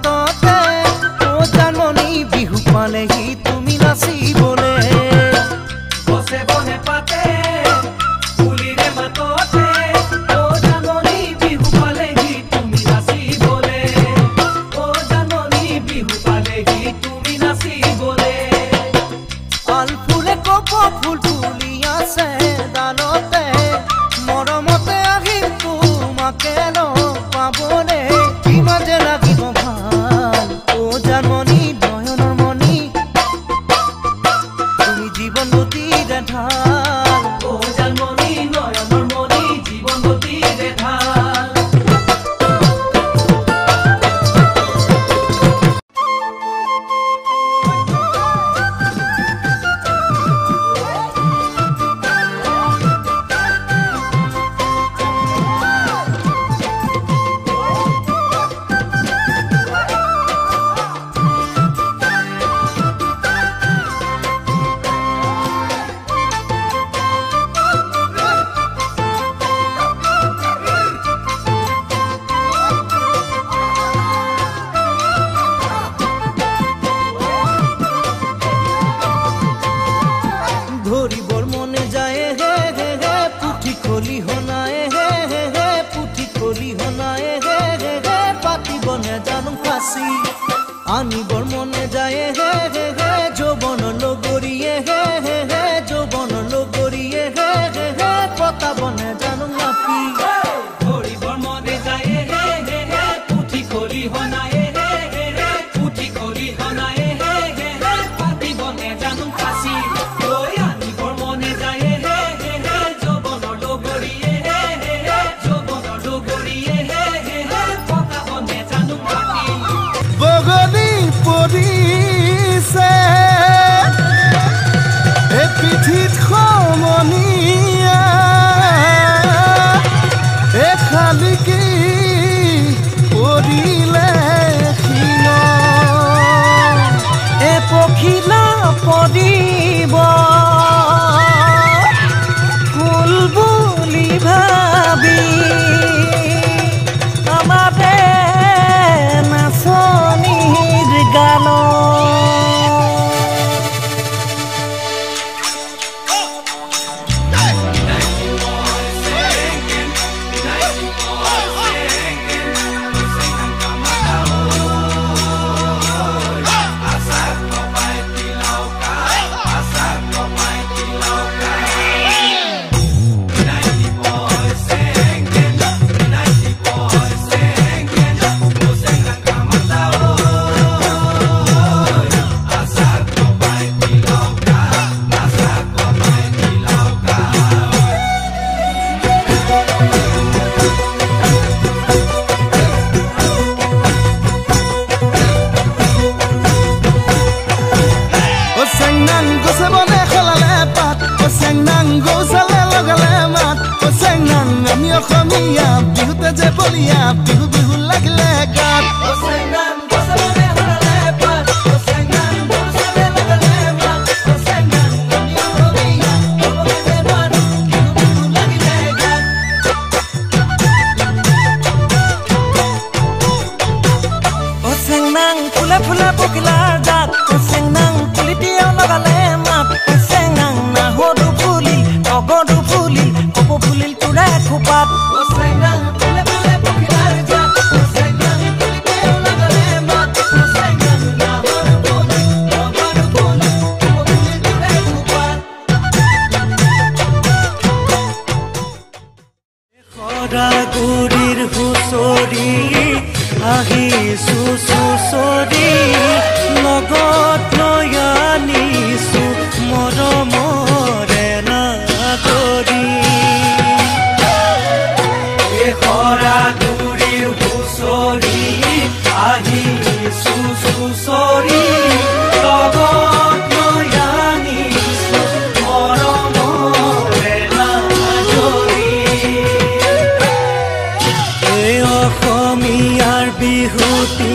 মাততে ও জানমণি বিহু পালেহি তুমি নাচিবলে গছে বনে পাতে ফুলিৰে মাততে ও জানমণি বিহু পালেহি তুমি নাচিবলে ও জানমণি বিহু পালেহি তুমি নাচিবলে আল ফুলে কপ ফুল ফুলি আছে ডালতে মৰমতে আহিম তোমাকে লগ পাবলে কিমান যে লাগিব ভাল ও জানমণি নয়নৰ মণি তুমি জীৱন গতিৰে ঢাল ও জানমণি নয়নৰ মণি জীৱন গতিৰে ঢাল। ধৰিবৰ মনে যায় হে হে হে পুঠি খলিহনায়ে হে হে হে পুঠি খলিহনায়ে হে হে হে পাতিব নেজানো ফাঁচি আনিবৰ মনে যায় হে হে হে যৌৱন লগৰীয়ে হে হে হে যৌৱন লগৰীয়ে হে হে হে পতাব নেজানো নাপি ধৰিবৰ মনে যায় হে হে হে পুঠি খলিহনায়ে হে হে হে পুঠি খলিহনায়ে হে হে হে পাতিব নেজানো ফাঁচি বগলী পৰিছে এ পিঠিত সমনীয়া এ শালিকি পৰিলে এ পখিলা পৰিব ফুল বুলি ভাবি আমাৰে নাচনীৰ গান। আমি অসমীয়া বিহুতে যে বলিয়া বিহু বিহু লাগিলে গাত ফুলে ফুলে পখিলাৰ জাত চেংনাং পুলিটিয়েও লগালে মাত চেংনাং নাহৰু ফুলিল তগৰো ফুলিল কপৌ ফুলিল তোৰে খোপাত গুৰিৰ হুঁচৰি আহিছো চুচৰি লগত লৈ আনিছো মৰমৰে নাগৰি শৰাগুৰিৰ হুঁচৰি আহিছো চুচৰি লগত লৈ আনিছো মৰমৰে নাগৰি। এই অসমীয়াৰ বিহুটি।